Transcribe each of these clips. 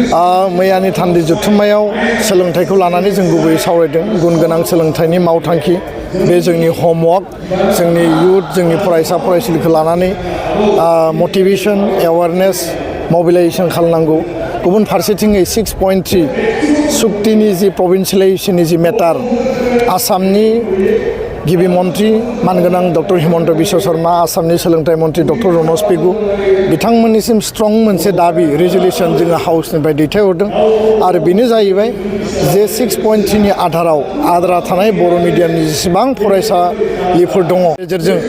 मैयानि थान्दै जथुम्मायाव सोलोंथाइखौ लानानै जों गुबैयै सावरायदों गुन गोनां सोलोंथाइनि मावथांखि बे जोंनि होमवर्क जोंनि युथ जोंनि फरायसा फरायसुलिखौ लानानै मटिभेशन एवारनेस मोबिलाइजेशन खालामनांगौ गुबुन फारसेथिङै 6.3 सुक्तिनि जि प्रभिन्सियेलाइजेशननि जि मेटार आसामनि गिबि मन्त्रि मानगोनां डक्टर हिमन्त बिश्व शर्मा आसामनि सोलोंथाइ मन्त्रि डक्टर रनज पेगु बिथांमोननिसिम स्ट्रं मोनसे दाबि रेजुलेसन जोङो हाउसनिफ्राय दैथायहरदों आरो बेनो जाहैबाय जे 6.3 नि आधाराव आद्रा थानाय बर' मिडियामनि जेसेबां फरायसालिफोर दङ गेजेरजों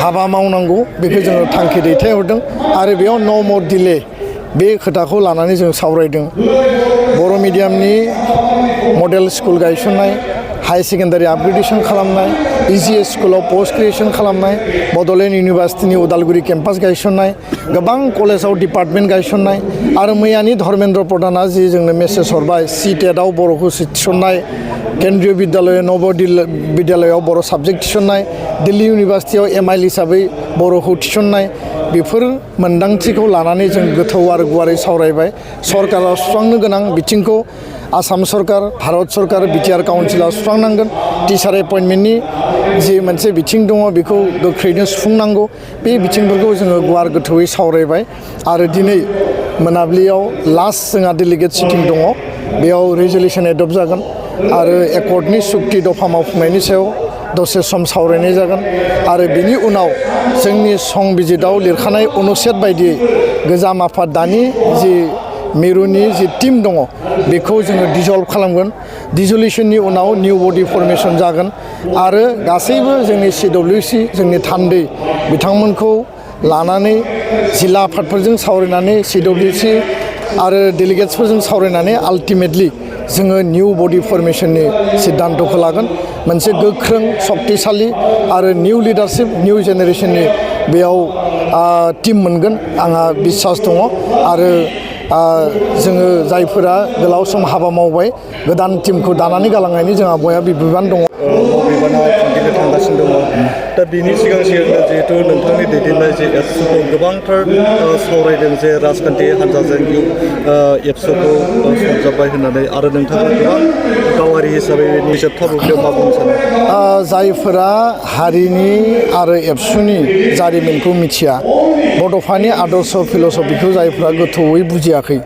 हाबा मावनांगौ बेखौ जोङो थांखि दैथायहरदों आरो बेयाव नो मर डिले बे खोथाखौ लानानै जों सावरायदों बर' मिडियामनि मडेल स्कुल गायसननाय हाई सेकेन्डारि आपग्रेडेशन खालामनाय इजिएस स्कुलाव पोस्ट ग्रेजुएशन खालामनाय बड'लेण्ड इउनिभार्सिटिनि उदालगुरि केम्पास गायसननाय गोबां कलेजाव डिपार्टमेन्ट गायसननाय आरो मैयानि धर्मेन्द्र प्रधाना जि जोंनो मेसेज हरबाय सिटेटआव बर'खौ थिसननाय केन्द्रीय विद्यालय नवोदय विद्यालयाव बर' साबजेक्ट थिसननाय दिल्ली इउनिभार्सिटियाव एमआइएल हिसाबै बर'खौ थिसननाय बेफोर मोन्दांथिखौ लानानै जों गोथौ आरो गुवारै सावरायबाय सरकारा सुस्रांनो गोनां बिथिंखौ आसाम सरकार भारत सरकार बिटिआर काउन्सिला सुस्रांनांगोन टिचार एपइन्टमेन्टनि जि मोनसे बिथिं दङ बेखौ गोख्रैनो सुफुंनांगौ बे बिथिंफोरखौ जोङो गुवार गोथौयै सावरायबाय आरो दिनै मोनाबिलियाव लास्ट जोंहा डेलिगेट सिटिं दङ बेयाव रेजुलेसन एडप्ट जागोन आरो एकर्डनि सुक्ति दफा मावफुंनायनि सायाव दसे सम सावरायनाय जागोन आरो बिनि उनाव जोंनि संबिजिताव लिरखानाय अनुच्छेद बायदियै गोजाम आफाद दानि जि मिरुनि जि टीम दङ बेखौ जोङो डिजल्भ खालामगोन डिजलिउसननि उनाव निउ बडि फर्मेशन जागोन आरो गासैबो जोंनि सिडब्लिउसि जोंनि थान्दै बिथांमोनखौ लानानै जिल्ला आफादफोरजों सावरायनानै सिडब्लिउसि आरो डेलिगेट्सफोरजों सावरायनानै आल्टिमेटलि जोङो निउ बडि फर्मेशननि सिद्धान्तखौ लागोन मोनसे गोख्रों शक्तिशाली आरो निउ लिडारशिप निउ जेनेरेशननि बेयाव टीम मोनगोन आंहा बिश्वास दङ आरो जोङो जायफोरा गोलाव सम हाबा मावबाय गोदान टीमखौ दानानै गालांनायनि जोंहा बयहाबो बिबान दङ बिबाना कन्टिनिउ थांगासिनो दङ दा बिनि सिगां जिहेतु नोंथांनि दैदेननाय जे एबसुखौ गोबांथार सावरायदों जे राजखान्थि हान्जाजों एबसुखौ सरजाबबाय होननानै आरो नोंथाङा गोबां गावारि हिसाबै बेनि जोबथा बुब्लियाव मा बुंनो सानो जायफोरा हारिनि आरो एबसुनि जारिमिनखौ मिथिया बड'फानि आदर्श फिलसफिखौ जायफोरा गोथौयै बुजियाखै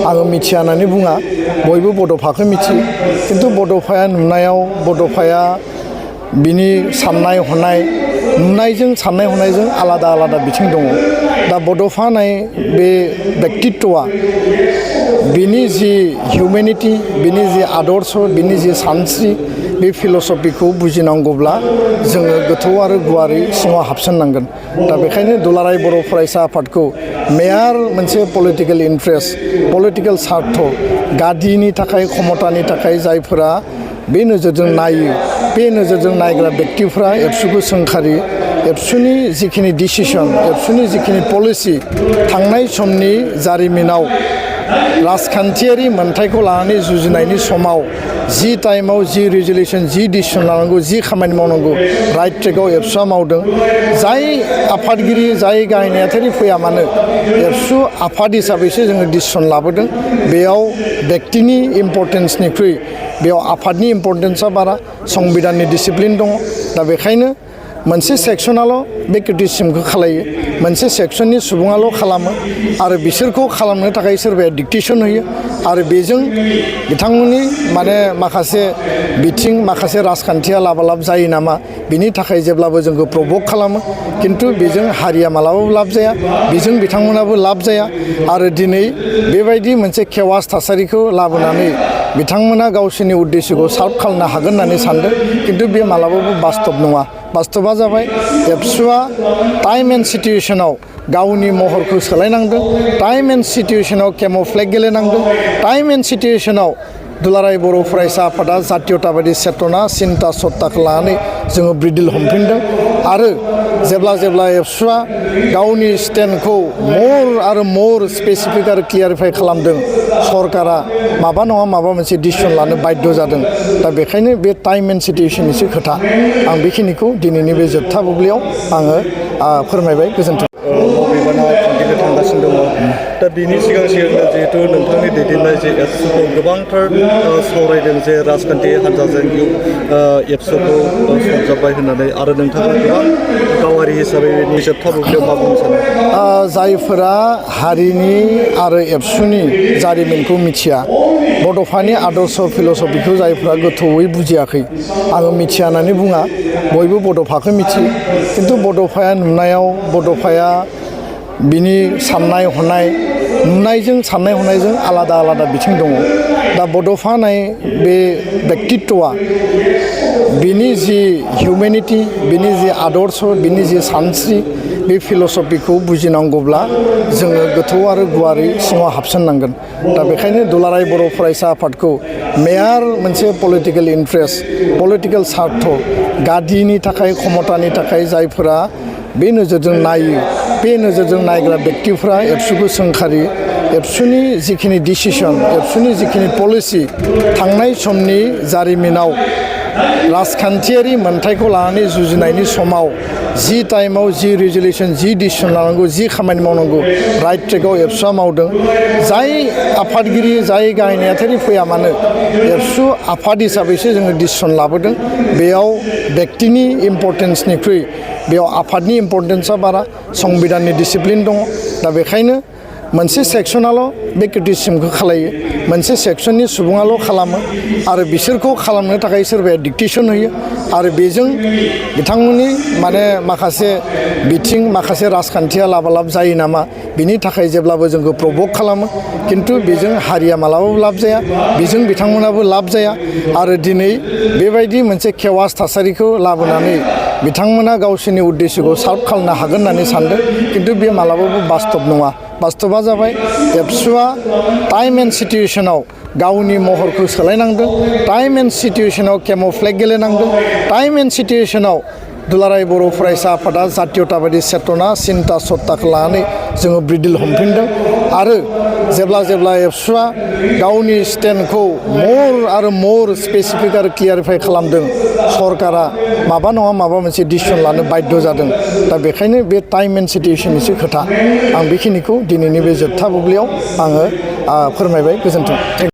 आङो मिथिया होननानै बुङा बयबो बड'फाखौ मिथियो खिन्थु बड'फाया नुनायाव बड'फाया बिनि साननाय हनाय नुनायजों साननाय हनायजों आलादा आलादा बिथिं दङ दा बड'फा होननाय बे व्यक्तित्वआ बिनि जि हिउमेनिटि बिनि जि आदर्श बिनि जि सानस्रि बे फिलसफिखौ बुजिनांगौब्ला जोङो गोथौ आरो गुवारै सिङाव हाबसननांगोन दा बेखायनो दुलाराय बर' फरायसा आफादखौ मेयार मोनसे पलिटिकेल इन्ट्रेस्ट पलिटिकेल सार्थ गादिनि थाखाय क्षमतानि थाखाय जायफोरा बे नोजोरजों नायो बे नोजोरजों नायग्रा व्यक्तिफ्रा एबसुखौ सोंखारि एबसुनि जिखिनि डिसिसन एबसुनि जिखिनि पलिसि थांनाय समनि जारिमिनाव राजखान्थियारि मोन्थायखौ लानानै जुजिनायनि समाव जि टाइमाव जि रेजुलेसन जि डिसिसन लानांगौ जि खामानि मावनांगौ राइट ट्रेकआव एबसुआ मावदों जाय आफादगिरि जाय गाहाय नेहाथारि फैया मानो एबसु आफाद हिसाबैसो जोङो डिसिसन लाबोदों बेयाव व्यक्तिनि इम्पर्टेन्सनिख्रुइ बेयाव आफादनि इम्पर्टेन्सआ बारा संबिधाननि डिसिप्लिन दङ दा बेखायनो मोनसे सेक्सनाल' बे क्रिटिसिजमखौ खालायो मोनसे सेक्सननि सुबुङाल' खालामो आरो बिसोरखौ खालामनो थाखाय सोरबाया डिक्टेसन होयो आरो बेजों बिथांमोननि माने माखासे बिथिं माखासे राजखान्थिया लाबालाब जायो नामा बिनि थाखाय जेब्लाबो जोंखौ प्रभक खालामो खिन्थु बेजों हारिया मालाबाबो लाब जाया बेजों बिथांमोनाबो लाब जाया आरो दिनै बेबायदि मोनसे केवास थासारिखौ लाबोनानै बिथांमोना गावसोरनि उद्देश्यखौ साल्भ खालामनो हागोन होननानै सानदों खिन्थु बे मालाबाबो बास्तब नङा बास्तबा जाबाय एबसुआ टाइम एन्ड सिटुएसनाव गावनि महरखौ सोलायनांदों टाइम एन्ड सिटुएसनाव केम'फ्लेग गेलेनांदों टाइम एन्ड सिटुएसनाव दुलाराय बर' फरायसा आफादा जातीयताबादि चेतना सिन्ता सत्ताखौ लानानै जोङो ब्रिडिल हमफिनदों आरो जेब्ला एबसुआ गावनि स्टेन्डखौ मर आरो मर स्पेसिफिक आरो क्लियारिफाइ खालामदों सरकारा माबा नङा माबा मोनसे डिसिसन लानो बाध्य जादों दा बेखायनो बे टाइम एन्ड सिटुएसननिसो खोथा आं बेखिनिखौ दिनैनि बे जोबथा बुब्लियाव आङो फोरमायबाय गोजोन्थों बिबाना कन्टिनिउ थांगासिनो दङ दा बिनि सिगां जिहेतु नोंथांनि दैदेननाय जे एबसुखौ गोबांथार सावरायदों जे राजखान्थि हान्जाजों एबसुखौ सरजाबबाय होननानै आरो नोंथाङा गोबां गावारि हिसाबै बेनि जोबथा बुब्लियाव मा बुंनो सानो? जायफोरा हारिनि आरो एबसुनि जारिमिनखौ मिथिया, बड'फानि आदर्श फिल'सफिखौ जायफ्रा गोथौयै बुजियाखै, आङो मिथिया होननानै बुङा, बयबो बड'फाखौ मिथियो। खिन्थु बड'फाया नुनायाव, बड'फाया बिनि साननाय हनाय नुनायजों साननाय हनायजों आलादा आलादा बिथिं दङ। दा बड'फा होननाय बे व्यक्तित्वआ बिनि जि हिउमेनिटि, बिनि जि आदर्श, बिनि जि सानस्रि, बे फिल'सफिखौ बुजिनांगौब्ला जोङो गोथौ आरो गुवारै सिङाव हाबसननांगोन। दा बेखायनो दुलाराय बर' फरायसा आफादखौ मेयार मोनसे पलिटिकेल इन्ट्रेस्ट, पलिटिकेल सार्थ, गादिनि थाखाय, क्षमतानि थाखाय जायफोरा बे नोजोरजों नायो, बे नोजोरजों नायग्रा व्यक्तिफ्रा एबसुखौ सोंखारि, एबसुनि जिखिनि डिसिसन, एबसुनि जिखिनि पलिसि, थांनाय समनि जारिमिनाव राजखान्थियारि मोन्थायखौ लानानै जुजिनायनि समाव जि टाइमाव जि रिजलिउसन, जि डिसिसन लानांगौ, जि खामानि मावनांगौ, राइट ट्रेकआव एबसुआ मावदों। जाय आफादगिरि, जाय गाहाय नेहाथारि फैया मानो, एबसु आफाद हिसाबैसो जोङो डिसिसन लाबोदों। बेयाव व्यक्तिनि इम्पर्टेन्सनिख्रुइ बेयाव आफादनि इम्पर्टेन्सआ बारा, संबिधाननि डिसिप्लिन दङ। दा बेखायनो मोनसे सेक्सनाल' बे क्रिटिसिजमखौ खालायो, मोनसे सेक्सननि सुबुङाल' खालामो आरो बिसोरखौ खालामनो थाखाय सोरबाया डिक्टेसन होयो आरो बेजों बिथांमोननि माखासे बिथिं, माखासे राजखान्थिया लाबालाब जायो नामा, बिनि थाखाय जेब्लाबो जोंखौ प्रभक खालामो। खिन्थु बेजों हारिया मालाबाबो लाब जाया, बेजों बिथांमोनाबो लाब जाया। आरो दिनै बेबायदि मोनसे केवास थासारिखौ लाबोनानै बिथांमोना गावसोरनि उद्देश्यखौ साल्भ खालामनो हागोन होननानै सानदों। खिन्थु बे मालाबाबो बास्तब नङा। बास्तबा जाबाय एबसुआ टाइम एन्ड सिटुएसनाव गावनि महरखौ सोलायनांदों, टाइम एन्ड सिटुएसनाव केम'फ्लेग गेलेनांदों, टाइम एन्ड सिटुएसनाव दुलाराय बर' फरायसा आफादा जातीयताबादि चेतना, सिन्ता, सत्ताखौ लानानै जोङो ब्रिडिल हमफिनदों। आरो जेब्ला एबसुआ गावनि स्टेन्डखौ मर आरो मर स्पेसिफिक आरो क्लियारिफाइ खालामदों, सरकारा माबा नङा माबा मोनसे डिसिसन लानो बाध्य जादों। दा बेखायनो बे टाइम एन्ड सिटुएसननिसो खोथा। आं बेखिनिखौ दिनैनि बे जोबथा बुब्लियाव आङो फोरमायबाय। गोजोन्थों।